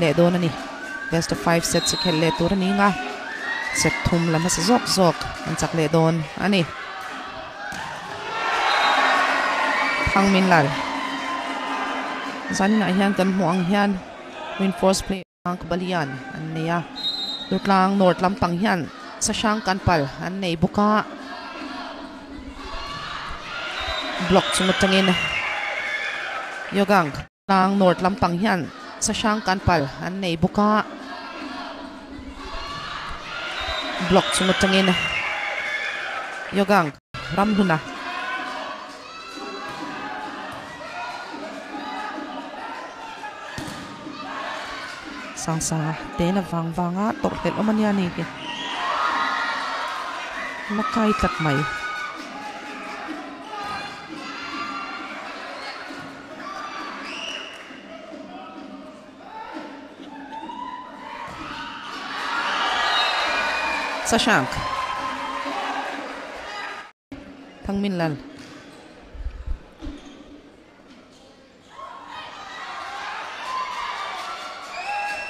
leh dawn a ni. Best of 5 sets a khelh leh tur a ni nga. Set thum la hmasa zawk zawk an chak leh dawn a ni. Thang min lal. Zaninah hian kan hmuh ang hian reinforce play ang Balian an nei a. Durtlang North lampang hian Sashank an pal an nei bawk a. Block chung atangin Yogang tlang North lampang hian Sashank an pal an nei bawk a. Block chung atangin Yogang Ramhluna Sangsanga te na vang vanga tawrh hlelh awm ania ni hi la kai tlat mai. Sashank Thangmin Lal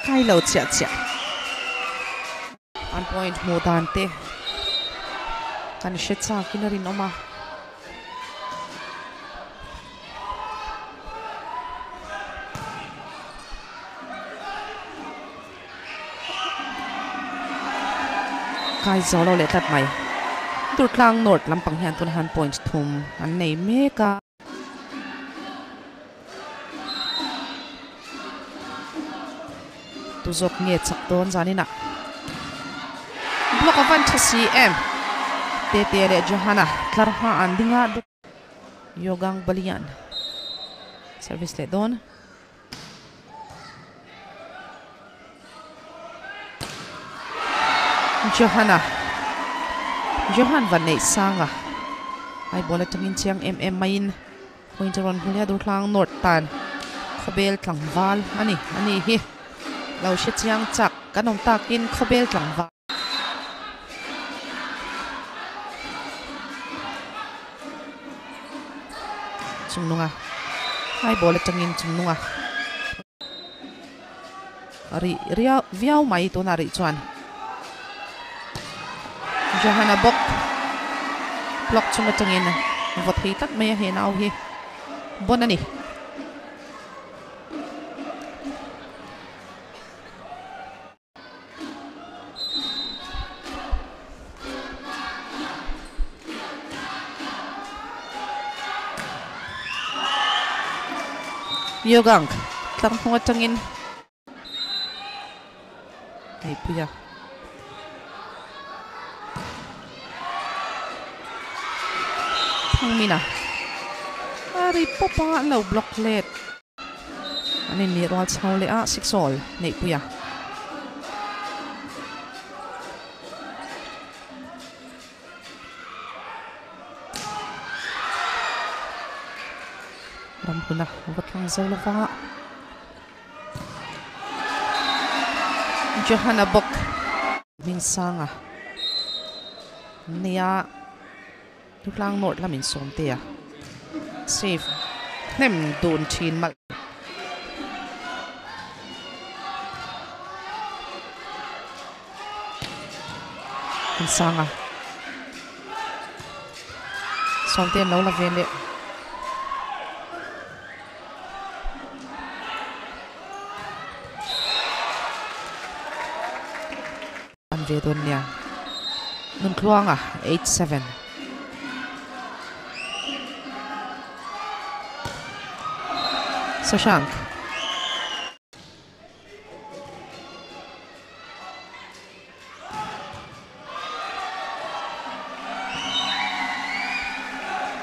Kai lo chiah chiah an point hmuh dan te kan hre chak in a rinawm a. Kai zo lo leh tlat mai. Durtlang North lampang hian tuna han point thum an nei mek a. Tu zawk nge chak dawn zaninah block a van tha si em. Tete leh Johanna tlar hma an ding a. Yogang Balian service leh dawn. Johanna Johan van neih sanga ai ball atangin chiang em em maiin point a rawn hmu leh a Durtlang North tan khawbel tlangval a ni a ni hi lo hre chiang chak kan awm takin khawbel tlangval. Chungnunga high ball atangin chungnunga ri riau viau mai tunah rih chuan Johanna bawk block chung atangin vaw thei tlat mai a he nau hi bon a ni. Yogang tlang hnung atangin neihpui a. Thangmina a ri pawp a an lo block let. An innih rual chho leh a siksawl neihpui a. Ramhluna va tlang zo lova. Johanna bawk Hmingsanga nia Thutlang North lamin Sawmtea save hnem dun thin malh. Hmingsanga Sawmtea an lo la ve leh. An ve dawn nia. Nuntluanga 87. Sashank.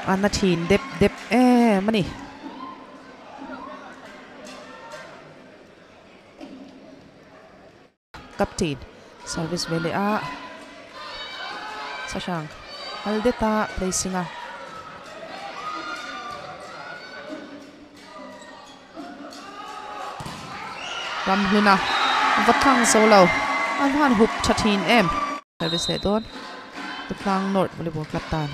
A na thin dep dep em a ni. Captain service ve leh a Sashank Aldeta placing a. Ramhluna va tlang zo lo a van hup tha thin em. Service leh dawn Tutlang North Volleyball Club tan.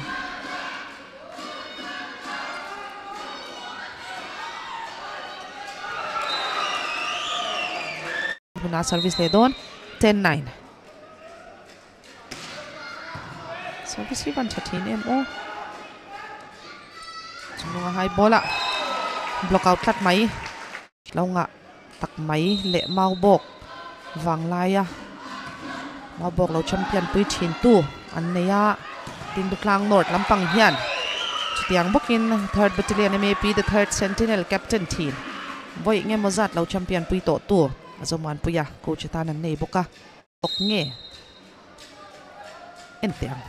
Huna service leh dawn 10-9. Service hi van tha thin em aw. Chungnunga high ball a block out tlat mai. Lo ngah tak mai leh mau bawk vanglaia mau bawk lo champion pui thin tu an nei a. Tin Duklang North lampang hian chutiang bawkin third battalion MAP the third sentinel captain thin vawi nge maw zat lo champion pui tawh tu a zawmuan pui a coach atan an nei bawk a. Awk nge en teh ang.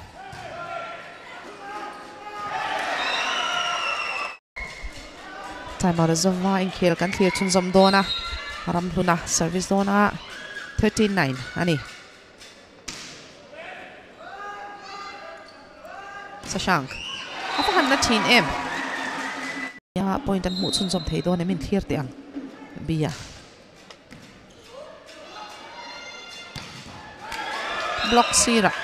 Time out a zawma inkhel kan thlir chhunzawm dawn a, Ramhluna service dawn a 13-9 a ni. Sashank a va han na thin em. Nia point an hmuh chhunzawm thei dawn em inthlir teh ang Bia. Block sirah.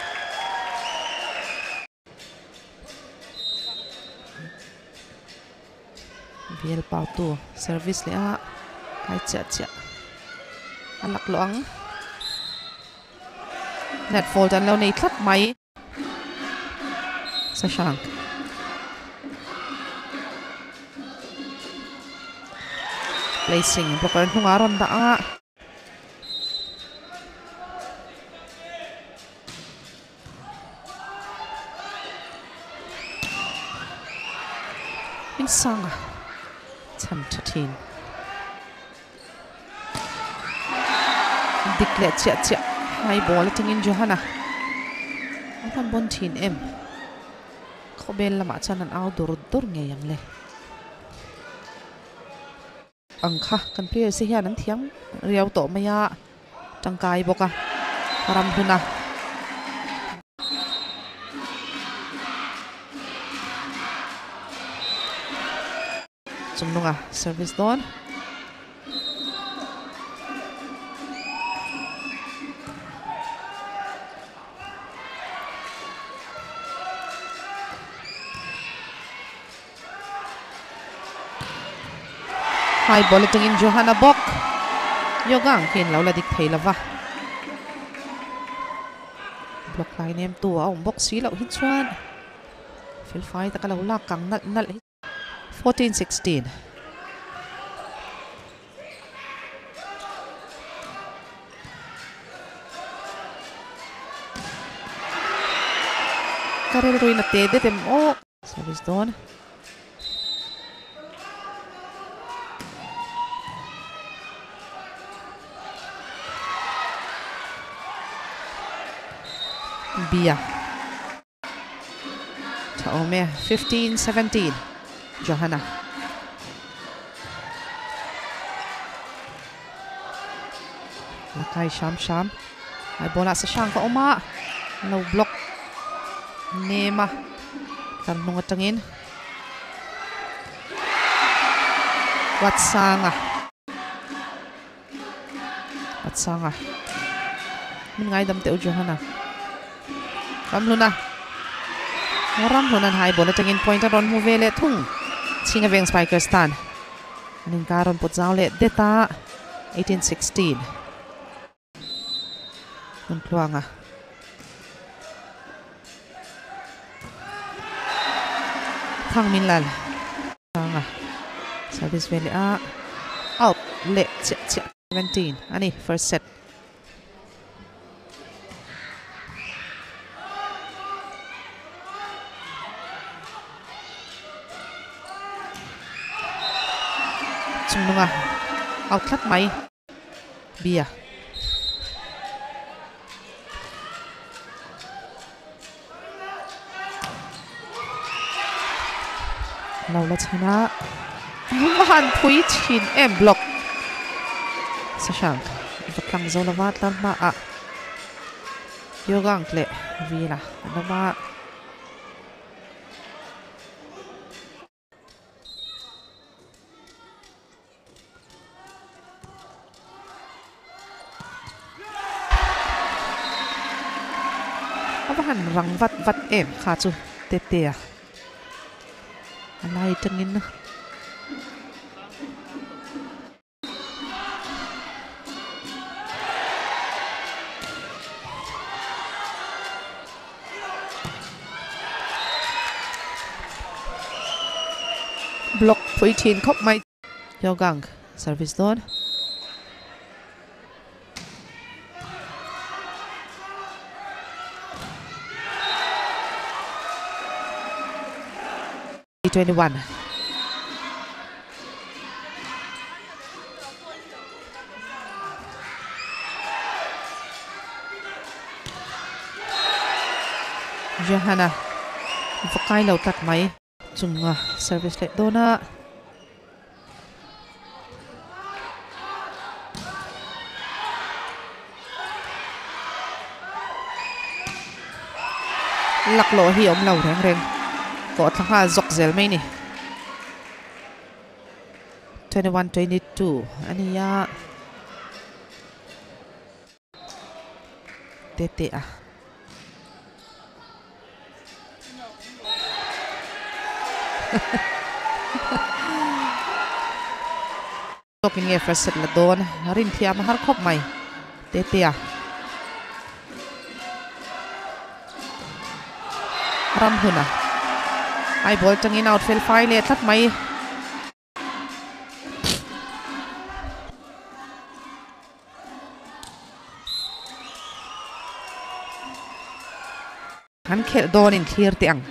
Bial pautu service leh a hai chiah chiah a lak loh ang. Net fault an lo nei tlat mai. Sashank. Placing blocker hnungah a rawn dah a. Hming sanga chhan tha thin. Dik leh chiah chiah high ball atangin Johanna a van bawn thin em. Khawbel lamah chuan an au dur dur ngei ang le. Ang kha kan players te hian an thiam riau tawh mai a tangkai bawk a ram hun a. Chungnunga service dawn. High ball atangin Johanna bawk Yoga ang khian lo la dik thei lova. Block lai nem tu a awm bawk si loh hi chuan fel fai taka lo lak kang nalh nalh hi. 14-16. Ka rilruin a te det em aw. Service dawn. Bia. Tha awm e. 15-17. Johanna. Lakai sham sham. Ai bola sa shang ka awm a. Lo block nem a. Tlar hnung atangin. Watsanga. Watsanga. Min ngaidam teh u Johanna. Ramhluna. Ramhlunan high ball atangin point a rawn hmu ve leh thung. Chhinga veng Spikers tan. An inkar rawn pawt zau leh det a. 18-16. Hmuntluanga. Thang min lal. Thanga. Service ve leh a. Out leh chiah chiah. 17 ani first set. Chungnunga out tlat mai. Bia. Lo la chhan a. Va han phui thin em block. Sashank va tlang zo lova tlar hmaah Yogank leh Vila an awm a. A va han rang vat vat em kha chu tete a a lai tangin. Block pui thin khawp mai. Yogang service dawn. 21. Johanna vakai lo tlat mai chunga service leh dawna laklawh hi awm lo reng reng kawh thla nghal zawk zel mai ni 21 22 ania te te a tawkin nge first set la dawn rin thiam a har khawp mai te te a ram huna ai ball tangin out fel fai leh tlat mai han khelh dawn in thlir te ang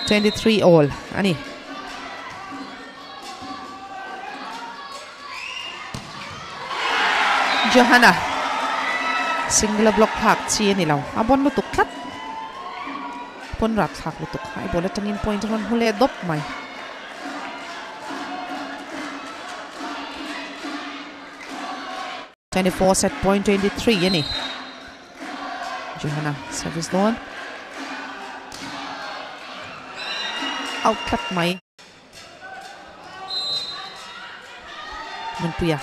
23 all ani Johanna single block phak chi ani lo a bon lutuk tlat pon rat thlak lutuk hai ball atangin point ron hule dop mai 24 set point 23 ani Johanna service dawn out tlat mai Munpuia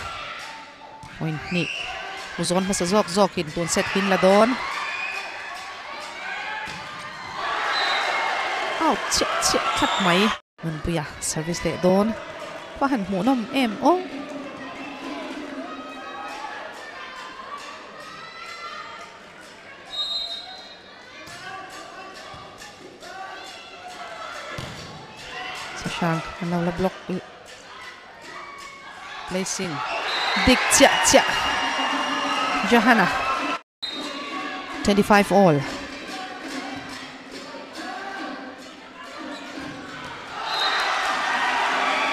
point ni uzon hmasa zawk zawkin tun set hin la dawn out chiah chiah tlat mai Munpuia service leh dawn pa han hmuh nawm em aw Sashank an lo la block placing dik chiah chiah Johanna 25 all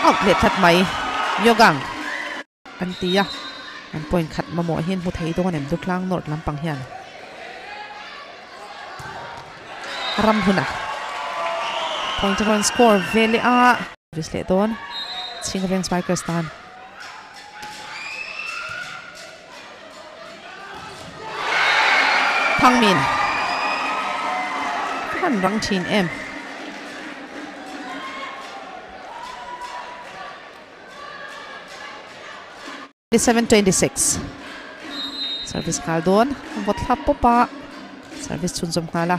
out leh tlat mai Yogang an tia an point khat mamawh hian hmu thei dawn em Durtlang North lampang hian ram huna point run score vele a vis leh dawn Chingaveng Spikers tan Thangmin han rang thin em 726 service nghal dawn vawt thla pawpa service chhunzawm nghala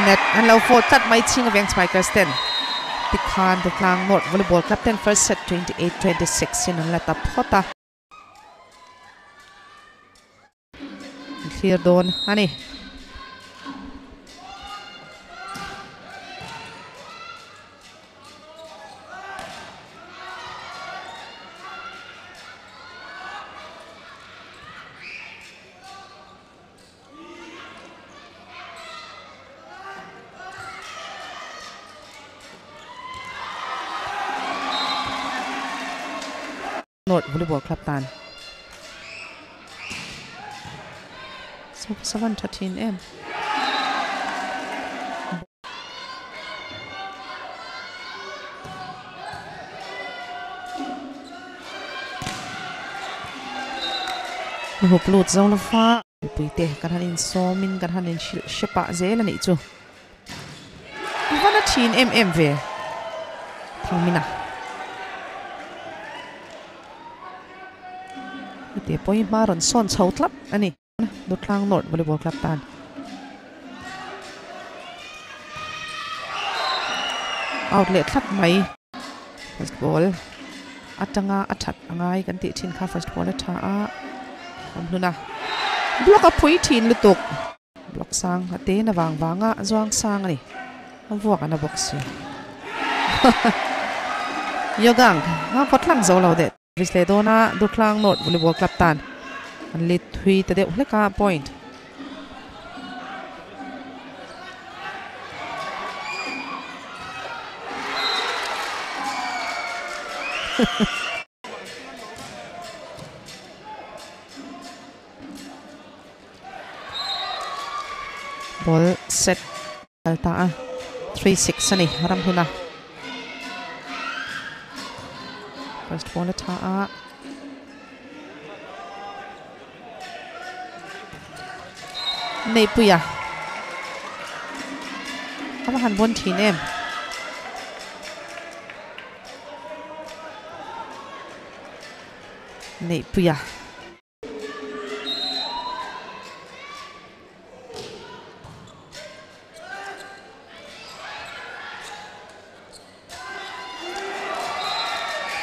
net an lo fawt tlat mai Chingaveng Spikers ten tikhan Durtlang North Volleyball Club ten first set 28-26 in an la ta phawt a thlir dawn ani North Volleyball Club tan so savan tha thin em hup lut zo la fa puite kan han in sawmin kan han in shepa zel ani chu vana thin em em ve thangmina te pawh hi hma rawn sawn chho tlat ani Durtlang North Volleyball Club tan out leh tlat mai first ball Atanga a that angai kan tih thin kha first ball a tha a Ramhluna block a phui thin lutuk block sang a te na vang vanga zuang sang a ni a vuak ana bawk si Yogang a kawt hlang zo lo deh Ris leh dawna Durtlang North Volleyball Club tan an lit thui ta deuh hlek a point. Ball set kal ta a 3-6 a ni Ramhluna first ball a tha a Neihpuia a va han bawn thin em. Neihpuia.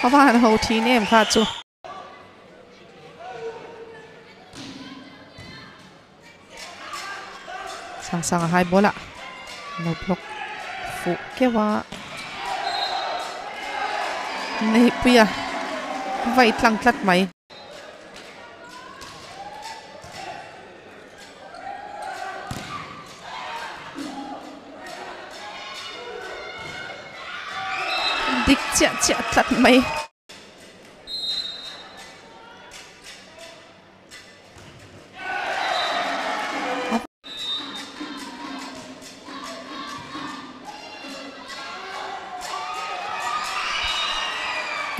A va han ho thin em kha chu. Sang sang a hai ball a lo block fuh keuh a Neihpui a vaih tlang tlat mai. Dik chiah chiah tlat mai.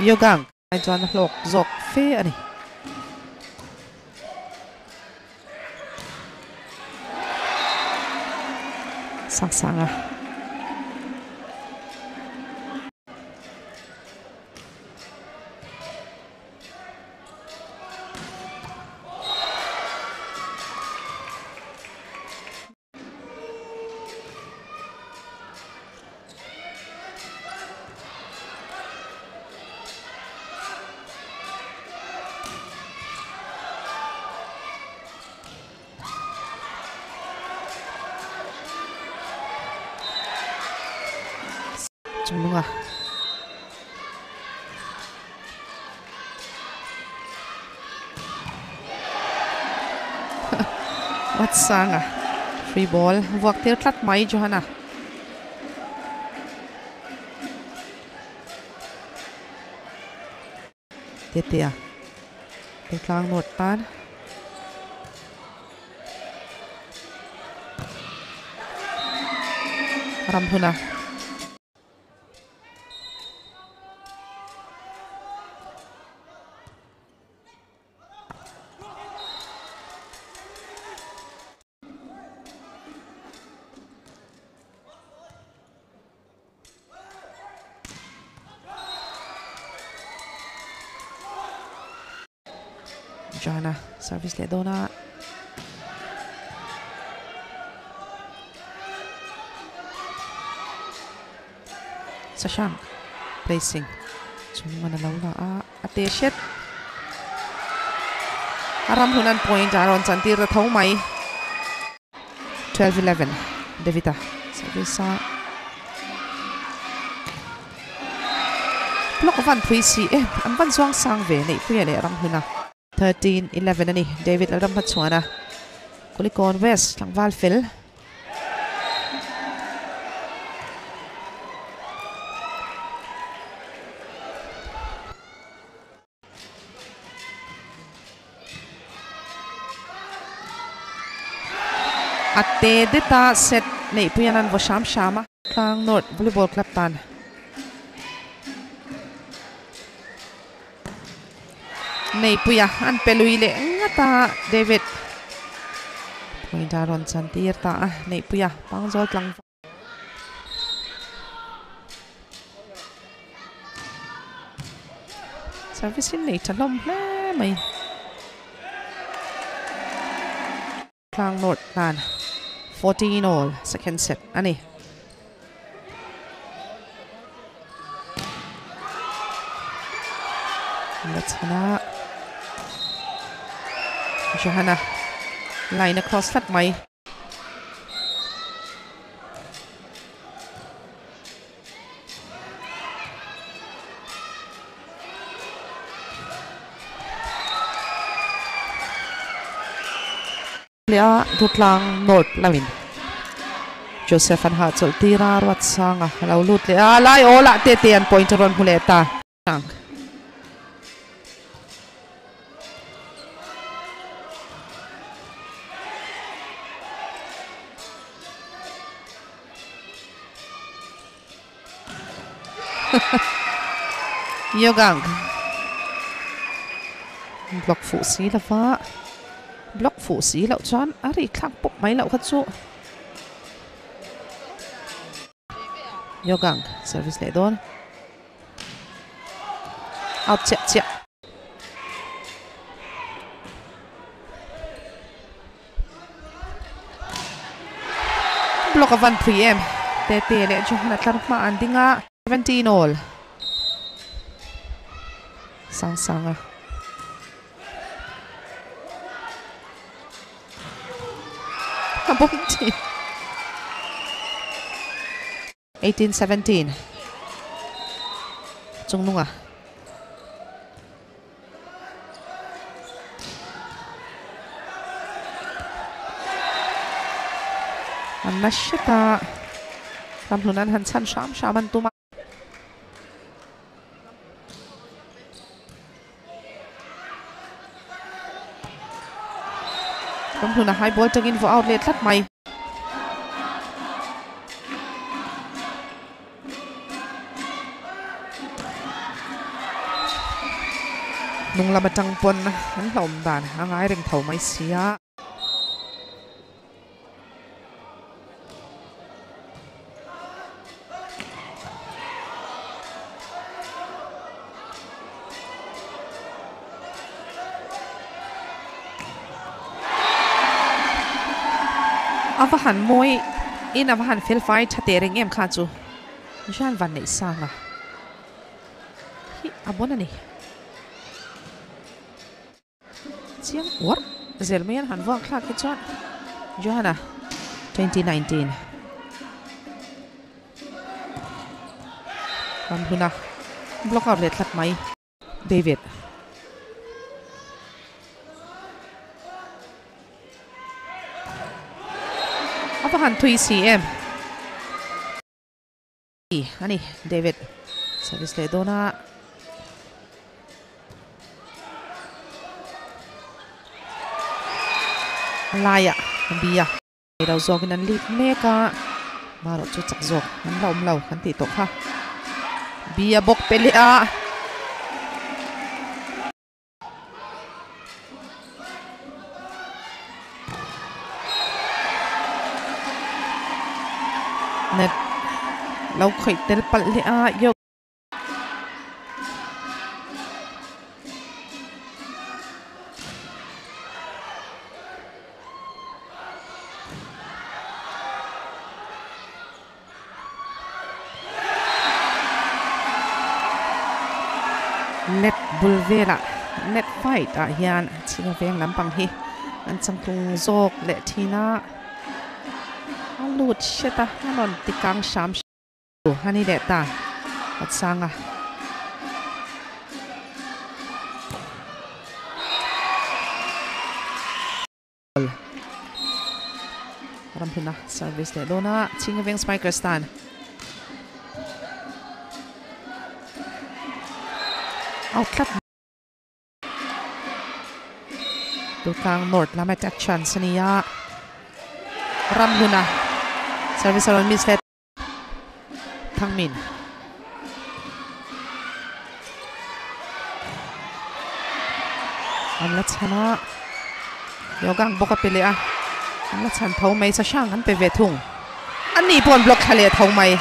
Yogang ai chuan a hlawk zawk fe a ni. Sang sang a. Chungnunga. Vatsanga free ball vuak tir tlat mai Johanna. Tetea tlang nawt tan. Ramhluna. Jana service leh dawn a. Sashank placing chung an a lo la a a te hret a ram hun an point a rawn chan tir ta tho mai 12-11 Devita service a block van phui si e an van zuang sang ve neih puia leh ram huna 13-11 a ni David Lalram hmachhuana Kulikawn West tlangval fel a te deta set neih puian an vaw hram hram a Tlang North Volleyball Club tan Neihpuia an pe lui leh ngat a David point a rawn chan tir ta a Neihpuia Pangzawl tlangval Service in nei tha hlawm hle mai. Tlang North tan 14 all second set a ni. La chhan a, Johanna line a cross tlat mai. Leh a Dutlang North lamin Joseph an hahchawlh tir a, Ruatsanga a lo lut leh a, lai awl ah te te an point a rawn hmu leh ta. Yogang block fuh si lova block fuh si loh chuan a ri thlak pawp mai loh kha chu Yogang service leh dawn out chiah chiah. Block a van phui em. Tete leh Johan a tlar hma an ding a. 17 all. Sang sang a. A bawm thin. 18 17 Chungnunga. An na hret a, ramhlun an han chhan hram hram an tum a. Ramhlun a high ball tangin vaw out leh tlat mai. Hnung lam atang pawn an hlauhawm dan a ngai reng tho mai sia. A va han mawi in a va han fel fai tha teh reng em kha chu Jean van neih sang a hi a bon a ni. Chiang uar zel mai an han vuak thlak hi chuan Johanna 2019 Ramhluna block out leh tlat mai David A va han thui si em. A ni David service leh dawn a. A laiah a bi a. Lo zawkin an lut mek a, marawh chu chak zawk an la awm lo kan tih tawh kha. Bi a bawk pe leh a. Net lo khawih tel palh leh a yo. Net bul velah net fight ah hian chhinga veng lampang hi an changtlung zawk leh thin a, a lut hret a, a rawn ti kang hram a ni leh ta a chang a. Ramhluna service leh dawn a, Chhinga Veng Spikers tan. Out tlat. Tutlang North lam attack chance a ni a. Ramhluna service a rawn miss leh. Thangmin. An la chhan a, Yogang bawk a pe leh a, an la chhan tho mai, Sashank an pe ve thung. An ni pawh an block thla leh tho mai.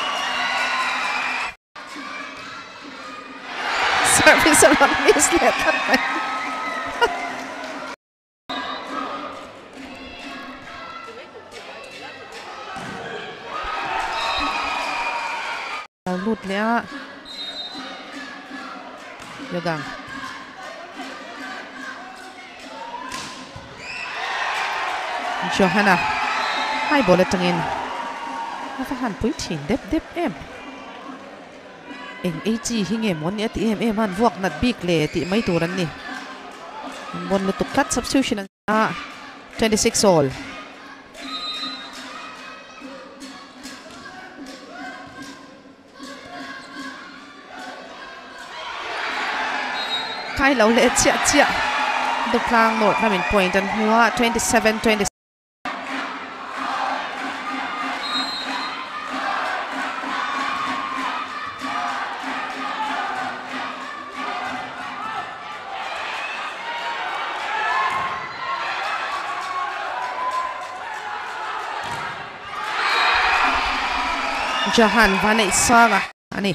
Service a rawn miss leh tlat mai. Lo lut leh a Yogang. Johanna high ball atangin a va han pui thin dep dep em. Eng ei chi hi nge mawn ni a ti em em a an vuak nat bik le tih mai tur an ni. An bawn lutuk tlat substitution an a 26 all. Kai lo leh chiah chiah Duklang North lamin point an hmu a 27 26. Johan Vaneihsanga a ni.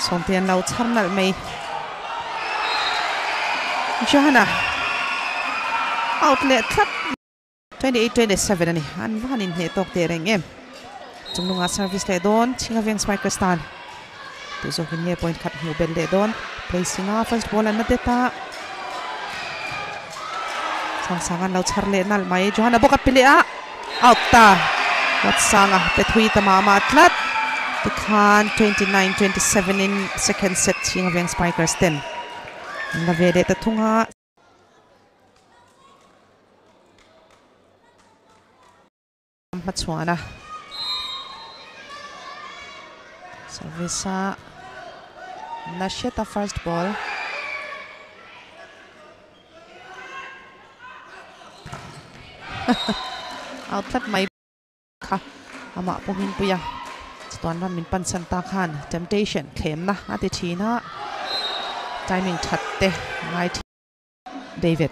Sawmte an lo chhar nalh mai. Johanna out leh tlat. 28 27 a ni. An va han inhneh tawk teh reng em. Chunglunga service leh dawn Chhinga Veng Spikers tan. Tih zawkin nge point khat hmuh belh leh dawn. Placing a first ball an la det a. Sangsang an lo chhar leh nalh mai. Johanna bawk a pe leh a. Out ta. Watsanga pe thui ta mah mah tlat. Tikhan 29 27 in second set Chhinga Veng Spikers ten an la ve leh ta thung a. Hmachhuan a service a na hret a first ball. Out tlat mai kha amah pawhin pui a chatuan ram min pan san ta khan temptation thlemna a ti thin a timing that te ngai thin. David.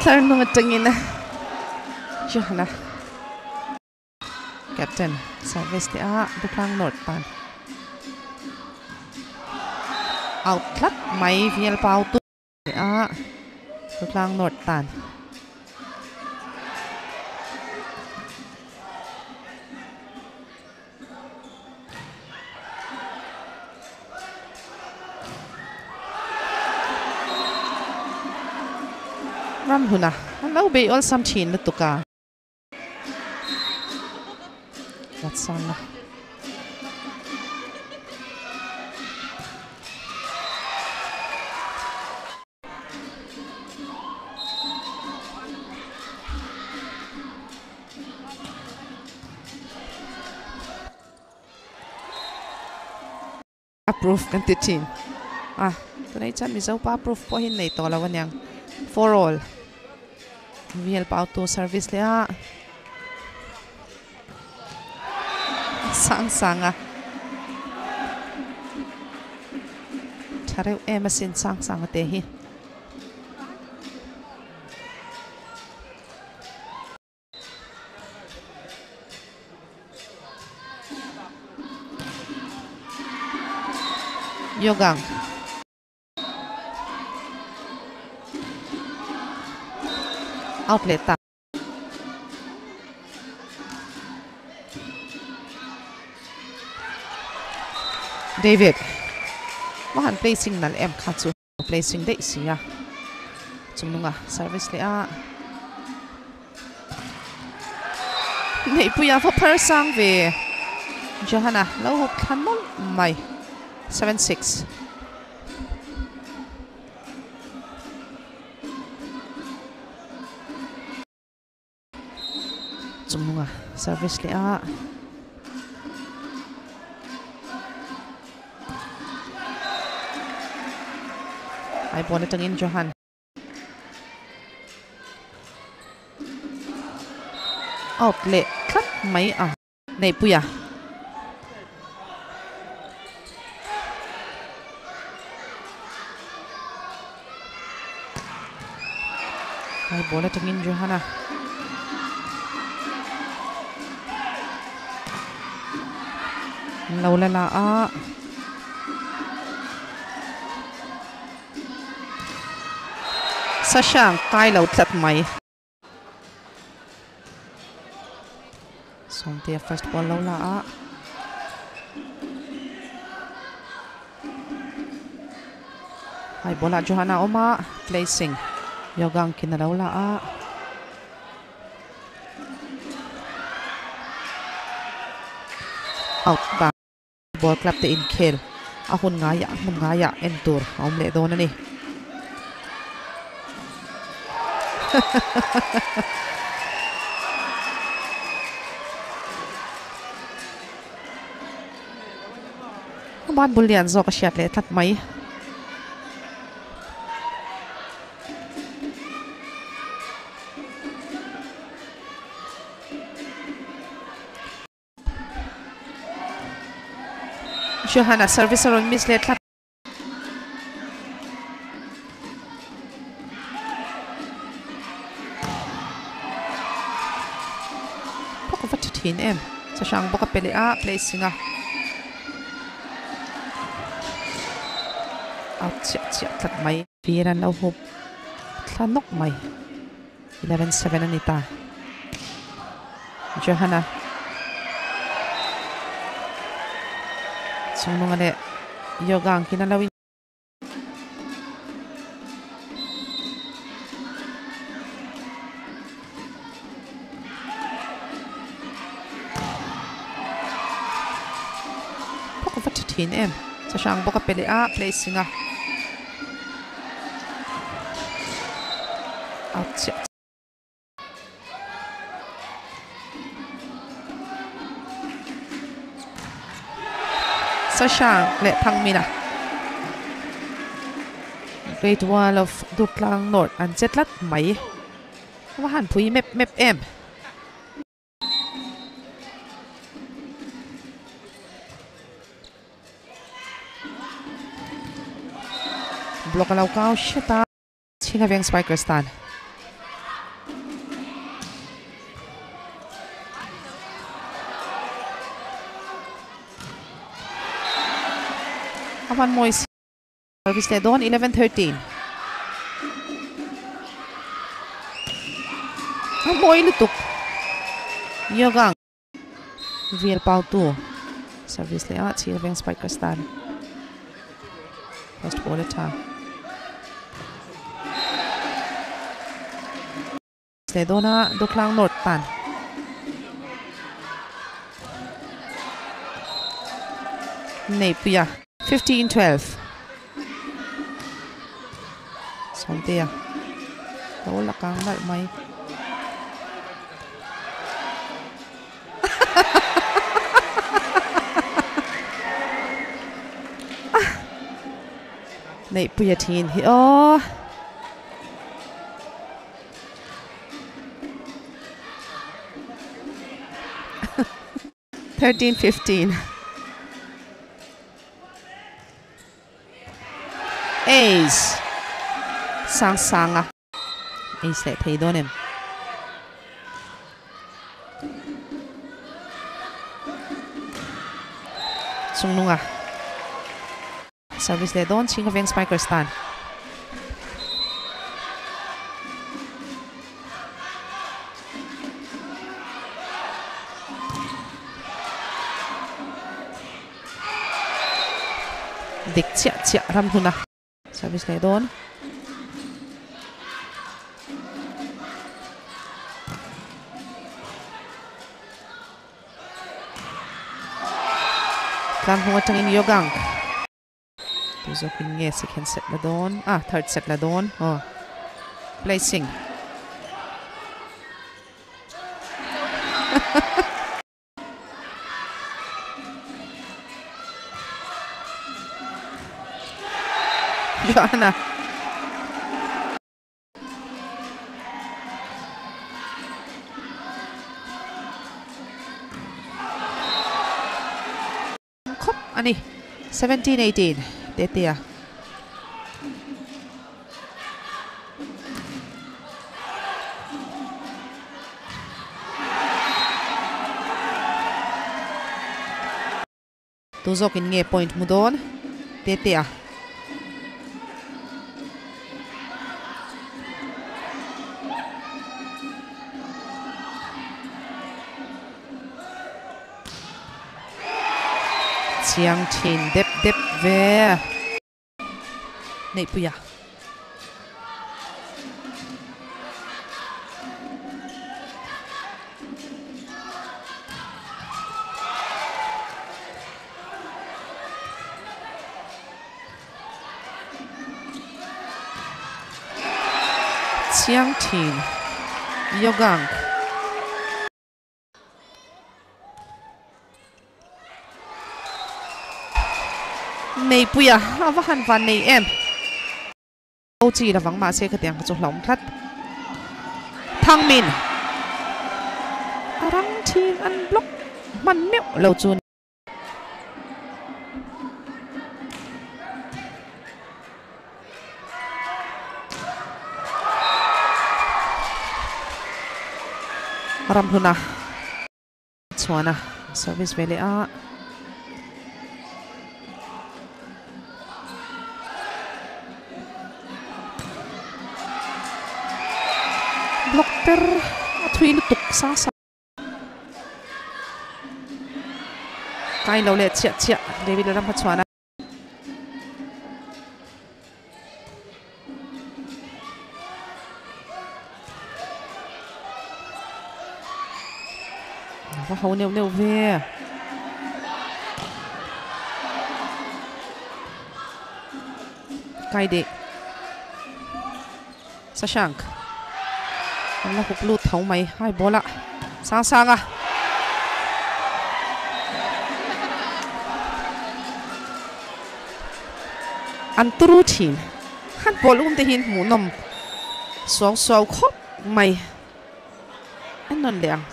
Tlar hnung atangin Johanna Captain service te a Duklang North tan out tlat mai vial pau tu a Duklang North tan. Ram huna an lo bei awlsam thin lutuk a. Latsanga. Approve kan ti thin a tunah chuan Mizo pa approve pawh hi nei tawh lo aniang for all V help auto service leh a sang sang a tha reuh em asin sang sang a te hi. Yogang. Out leh ta. David. Mahan placing nal em kha chu. Placing daih si a. Chungnunga service leh a. Neihpuia va phar sang ve. Johanna lo hawp thlan mawlh mai. 7-6. Chungnunga service leh a. Ai ball atangin Johan. Out leh tlat mai a. Neihpuia. Ai ball atangin Johanna. An lo la la a. Sasha kai lo tlat mai. Sawmtea first ball lo la a. Hai ball ah Johanna awm a, placing Yogang kin a lo la a. Out ta. Ball club te inkhel a hun ngaiah hmun ngaiah en tur a awm leh dawn a ni. A ban bul lian zawk a hriat leh tlat mai. Johanna service a rawn miss leh tlat. Phawk va tha thin em. Sahrang bawk a pe leh a placing a. Out chiah chiah tlat mai. Fir an lo hup thla nawk mai. 11-7 a ni ta. Johanna chungnunga leh yoga ang kin a lo in Phawk va tha thin em. Sahrang bawk a pe leh a placing a. Out chiah. Sasha leh Thangmina Great Wall of Durtlang North an che tlat mai. Va han pui mep mep em. Block a lo kau hret a. Chhinga veng Spikers tan. A van mawi service leh dawn 11-13. A mawi lutuk. Yogang Vel pau tu service leh a Chhinga veng Spikers tan. First ball a tha. Leh dawn a Dawklang North tan. Neihpuia 15-12. Sawmtea lo la kang nalh mai. Neihpuia thin hi aw. 13-15. Ace. Sang sanga. Ace leh thei dawn em. Chungnunga. Service leh dawn Chhinga Veng Spikers tan. Dik chiah chiah ram hluna service leh dawn. Tlang hung atangin Yogang. Tu zawkin nge second set la dawn ah third set la dawn aw placing. Joanna. Khawp a ni. 17-18 Tetea. Tu zawkin nge point hmu dawn? Tetea. Chiang thin dep dep ve. Neihpuia. Chiang thin. Yogang. Neihpuia a va han van nei em. Ho chi lovang mahse khatiang kha chu hlauhawm tlat. Thangmin a rang thin an block hman meuh lo chu. Ramhluna chuan a service ve leh a. Block per a thui lutuk sang sang. Kai lo leh chiah chiah David ram kha chuan a. Va ho neuh neuh ve. Kai deh. Sashank. An la hup lut tho mai hai ball ah. Sang sang a. An turu thin. Han ball um te hian hmuhnawm suau suau khawp mai. An nawn leh ang.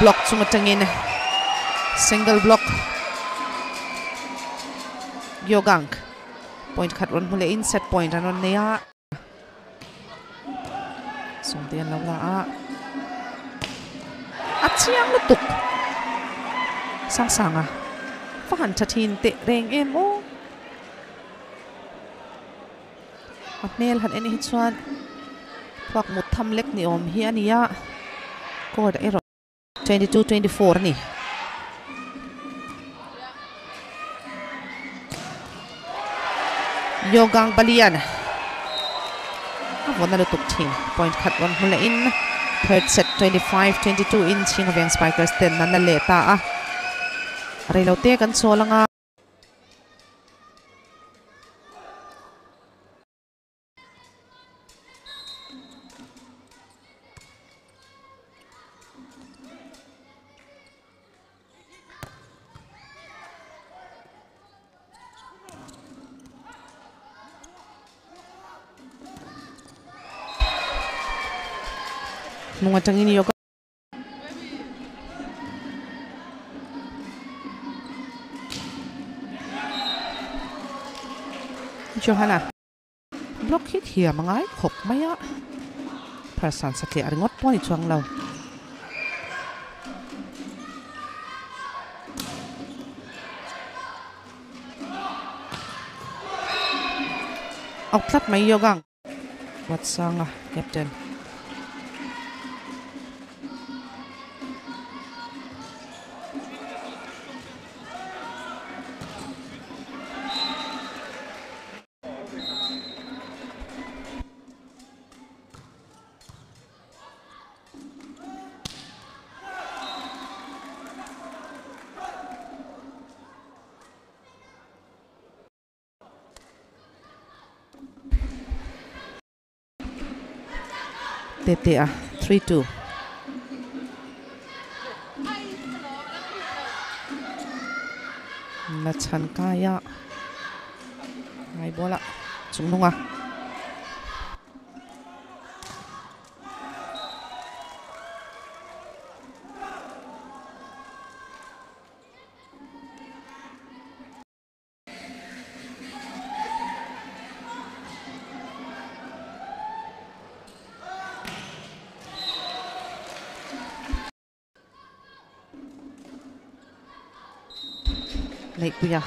Block chung atangin single block Yogank point khat rawn hmu leh in set point an rawn nei a. Sawmte an lo la a. A chiang lutuk. Sang sanga. Va han tha thin teh reng em aw. A hmel han en hi chuan thluak mut tham lek ni awm hi a ni a, court erawh 22 24 a ni. Yogang Balian a vawn a lutuk thin point khat rawn hmu leh in third set 25 22 in Chhinga Veng Spikers ten an la leh ta a, reilote kan chawl anga. Hnung atangin yoga. Johanna block hi thiam a ngai khawp mai a, pharsan satliah ringawt pawh a ni chuang lo. Awk tlat mai yoga. Watsanga captain. Tete a 3-2. La chhan kai a. Ngai bola chung nunga. Neihpuia.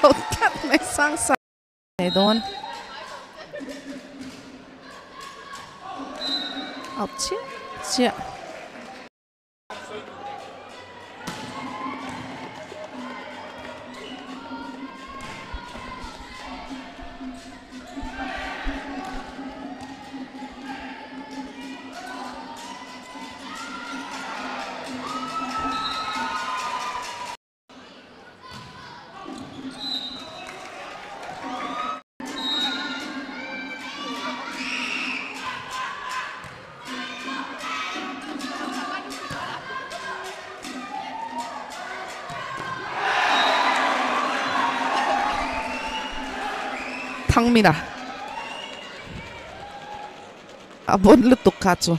Out tlat mai sang sang nei dawn. Out chiah chiah. Thangmina a bon lutuk kha chu.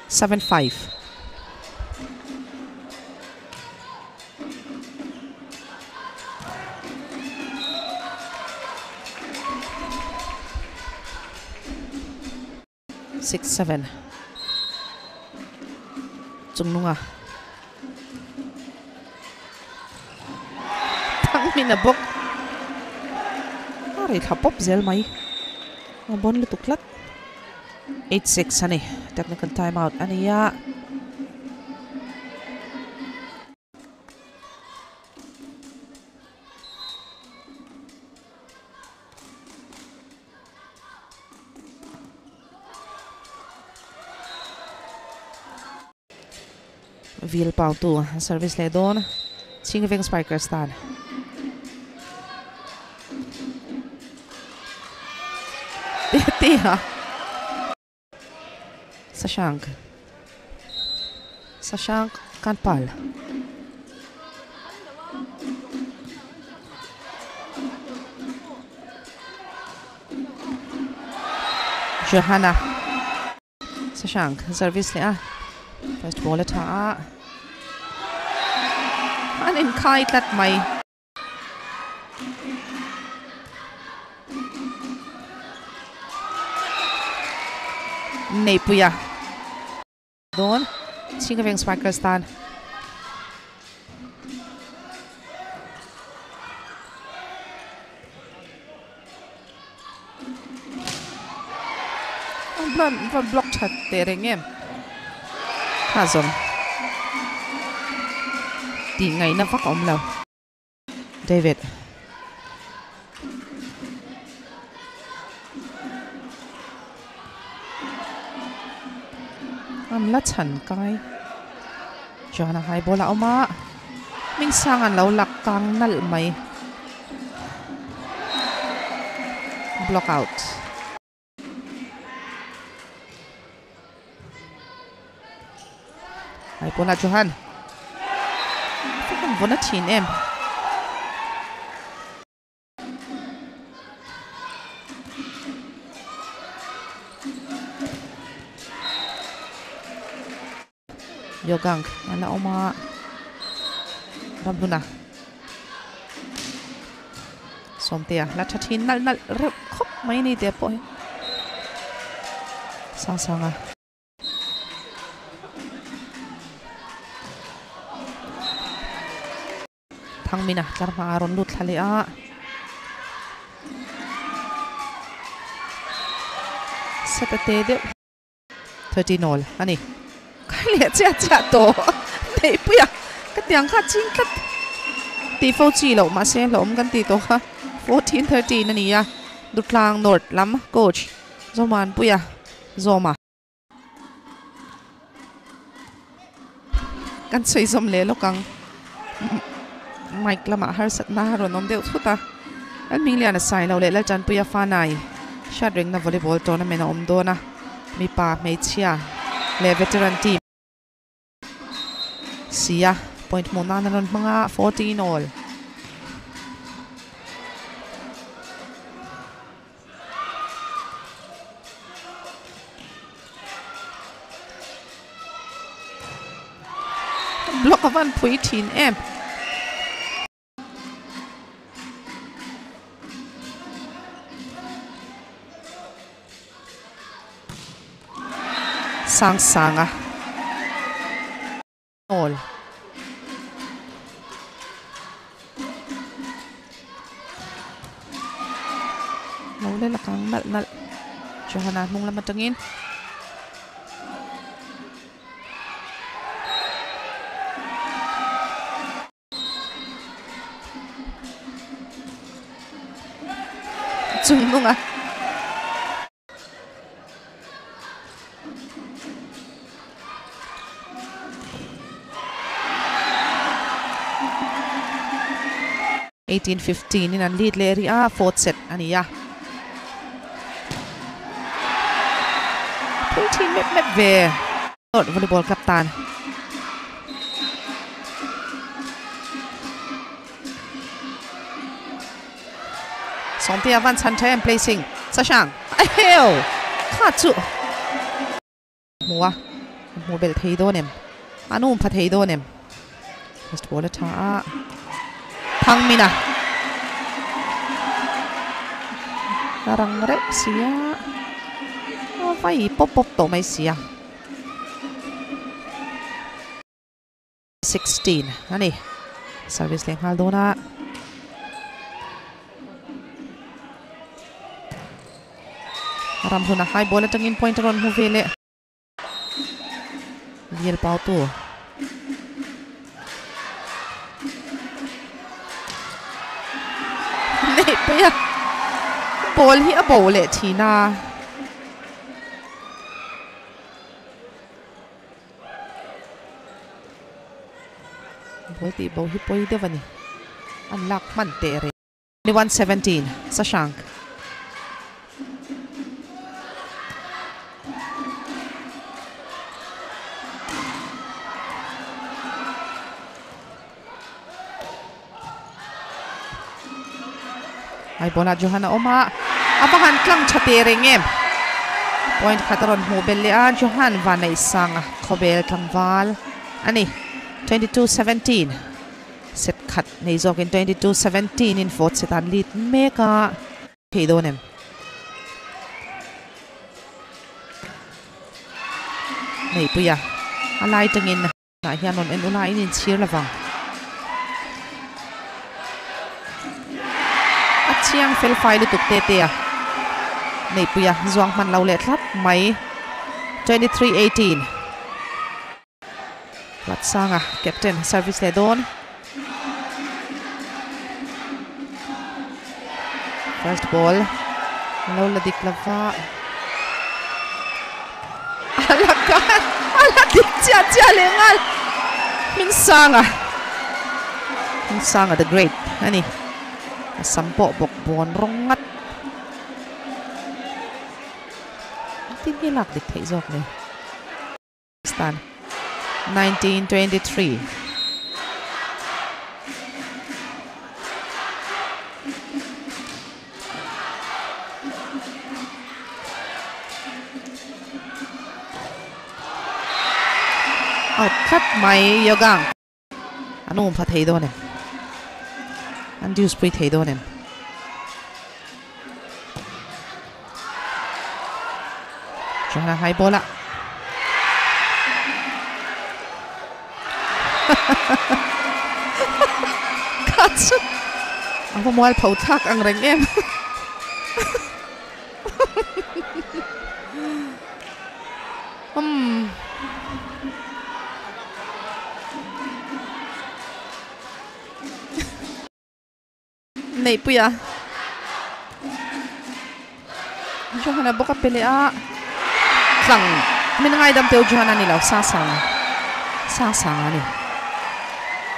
7-5. 6-7. Chungnunga. Thangmina bawk. A rei thla pawp zel mai. A bon lutuk tlat. 8-6 a ni. Technical timeout a ni a. Vil pau tu service leh dawn Chingveng Spikers tan. Tia Sashank Sashank Kanpal. Johanna Sashank service leh a first ball a tha a an inkhai tlat mai. Neipuia dawn Chingaveng Spikers tan. An van block that teh reng em kha zawng tih ngaihna vak a awm lo. David. An la chhan kai. Johanna hai ball a awm a. Hming sang an lo lak kang nalh mai. Block out. Hai ball a Johan. Kan vawn a thin em. Yogang a la awm a Ramhluna Sawmtea la tha thin nalh nalh reuh khawp mai ni teh pawh hi sang sang a. Thangmina tlar hma a rawn lut thla leh a. Set a te deuh. 13 all a ni. Kai leh chiah chiah tawh neihpui a ka tiang kha ching tlat tih fo chi loh mahse hlauhawm kan tih tawh kha 14 13 a ni a Dutlang North lam coach Zomanpuia Zawma. Kan sawi zawm leh lawk ang. Mic lamah harsatna a rawn awm deuh thut a. Lalhmingliana Sailo leh Laltanpuia Fanai hriat rengna volleyball tournament a awm dawn a. Mipa, hmeichhia leh veteran team si a point hmuh nan a rawn hmang a, 14 all. Block avan pui thin em. Sang sanga. All. Lo le lakang nal nal. Johanna hnung lam atangin. Chung nunga. 18-15 in an lead leh rih a, fourth set a ni a. Pui thin mep mep ve. North Volleyball Club tan. Sawmtea van chhan tha em placing Sashank a heu kha chu hmu a hmu belh thei dawn em an um pha thei dawn em first ball a tha a Thangmina a rang reuh sia a vai pawp pawp tawh mai sia. 16 a ni. Service leh nghal dawn a. Ram hun a high ball atangin point a rawn hmu ve leh. Liel pau tu. Nei pui a. Ball hi a bo leh thin a. Ball tih bo hi pawi deuh a ni. An lak hman teh reng. 21-17 Sashank. Ai bola Johan a awm a, a va han tlang tha teh reng em. Point khat a rawn hmuh belh leh a, Johan Vanneihsanga khawvel tlangval a ni. 22-17 set khat nei zawkin 22-17 in fourth set an lead mek a. Thei dawn em? Neihpuia a lai tangin. Tah hian rawn en ula in inchhir lo vang. A chiang fel fai lutuk te te a. Neihpuia zuang hman lo leh tlat mai. 23-18 Latsanga captain service leh dawn. First ball lo la dik lova. A la kan a la dik chiah chiah leh nghal Hmingsanga Hmingsanga the great a ni a sam pawh bawk bawn rawng ngat engtin nge lak dik theih zawk le. Stan 1923. Out tlat mai Yogang. An um pha thei dawn em? An deuce pui thei dawn em? Chunga high ball a. Kha chu a va mual pho thlak ang reng em. Umm. Neihpui a. Johanna bawk a pe leh a. Tlang min ngaidam teu Johanna ni lo Sangsanga. Sangsanga a ni.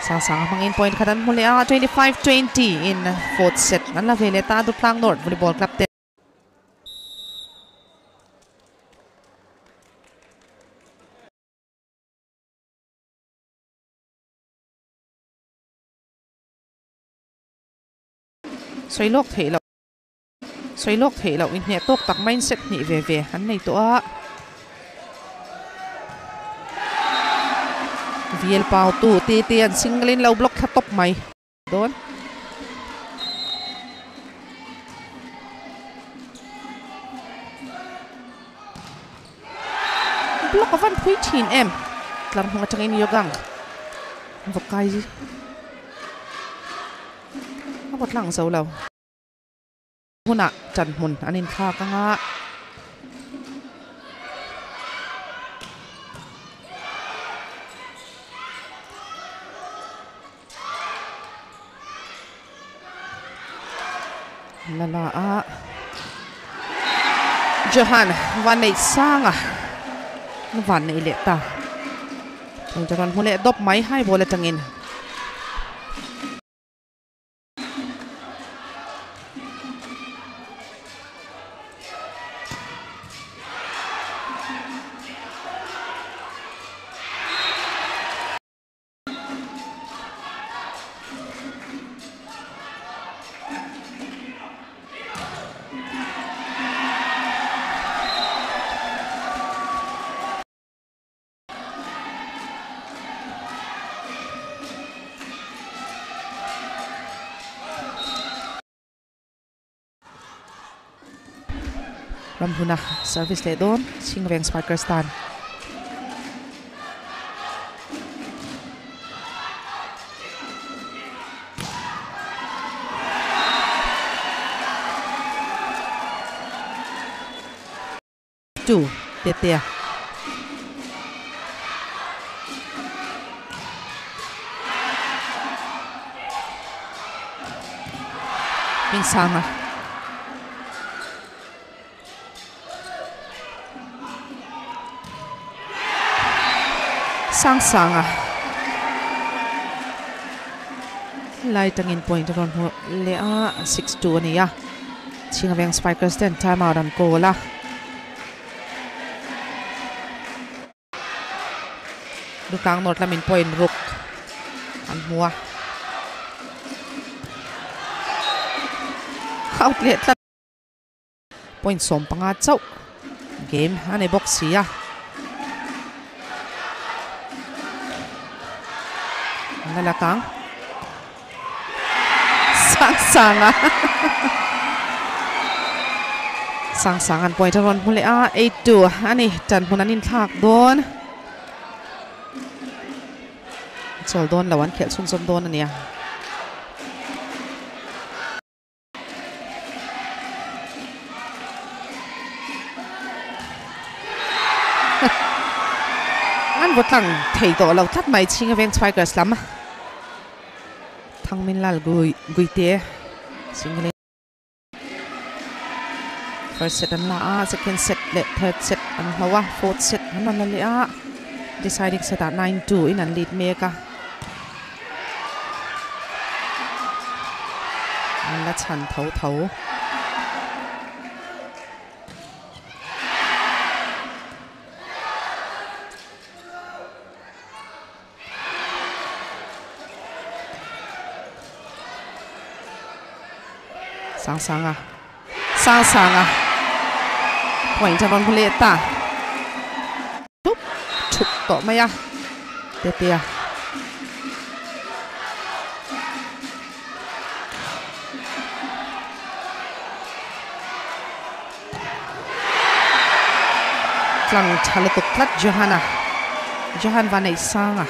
Sangsanga hmangin point khat an hmu leh a 25-20 in fourth set an la ve leh ta Dutlang North Volleyball Club te. Sawi lawk theih loh sawi lawk theih loh inhneh tawk tak mindset hnih ve ve an nei tawh a. VL pau tu te te an single in lo block thla tawp mai dawn. Block a van phui thin em. Tlar hnung atangin Yogang Vokai a vaw tlang zo lo. Hmunah ṭan hmun an inthlak ang a. La la a Johan van neih sang a van neih leh ta. Point a rawn hmu leh dawp mai high ball atangin. Ramhuna service leh dawn Chhingveng Spikers tan. Two Tetea. Hmingsanga. Sangsanga. Lai tangin point a rawn hmu leh a, 6-2 a ni a. Chhingaveng Spikers ten time out an call a. Lutlang North lamin point ruk an hmu a. Out leh tlat. Point 15 chauh game a nei bawk si a. An la la kang. Sang sang a. Sang sang an point a rawn hmu leh a. 8-2 a ni. Tan hmun an inthlak dawn. Chawl dawn lo an khelh chhunzawm dawn a nia. An vaw tlang thei tawh lo tlat mai Chhinga Veng Spikers lam. Thangminlal Guite single first set an la a, second set leh third set an hlo a, fourth set an rawn la leh a, deciding set ah 9-2 in an lead mek a. An la chhan tho tho. Sangsanga Sangsanga point a rawn hmu leh ta thup thup tawh mai a Tetea Tlang tha lutuk tlat Johanna Johan Vaneihsanga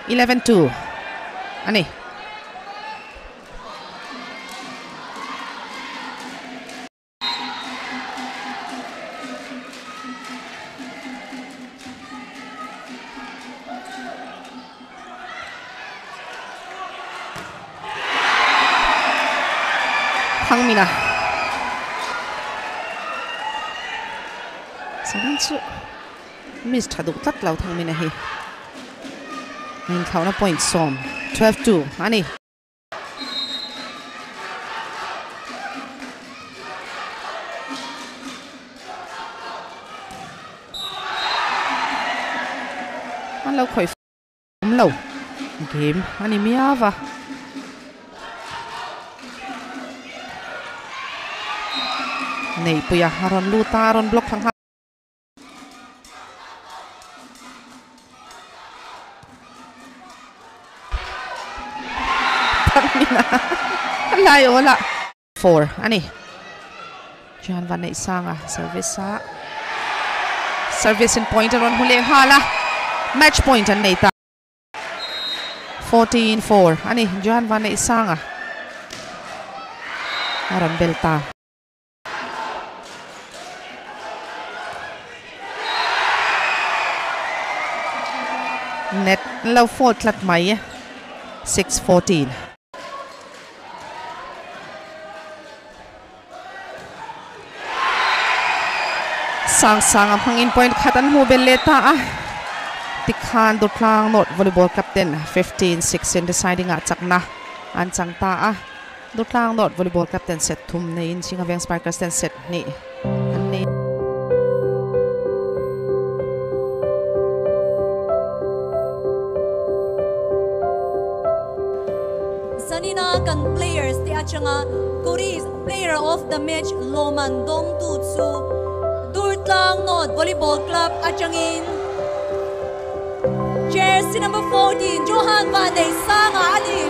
11-2 a ni. Thangmina Sanan chu miss tha duh tlat lo Thangmina hi. A inthlauhna point 10, 12-2 a ni. An lo khawih awm lo game a ni miau a. Neihpuia a rawn lut a, a rawn block thla nghal. Lai awla 4 ani. Johan Van Neihsanga service a service in point a rawn hmu leh nghal a, match point an nei ta. 14-4 ani. Johan Van Neihsanga a rawn bel ta. Net lo fault tlat mai. 6-14. Sang sang a hmangin point khat an hmu bel leh ta a. Tikhan Durtlang North Volleyball Club ten 15-6 in deciding ah chakna an chang ta a. Durtlang North Volleyball Club ten set thum neiin Chhinga Veng Spikers ten set hnih an nei. Zanina kan players te atanga Koris Player of the Match lawmman dawngtu chu Durtlang North Volleyball Club atangin Jersey number 14 Johan Vanneihsanga a ni.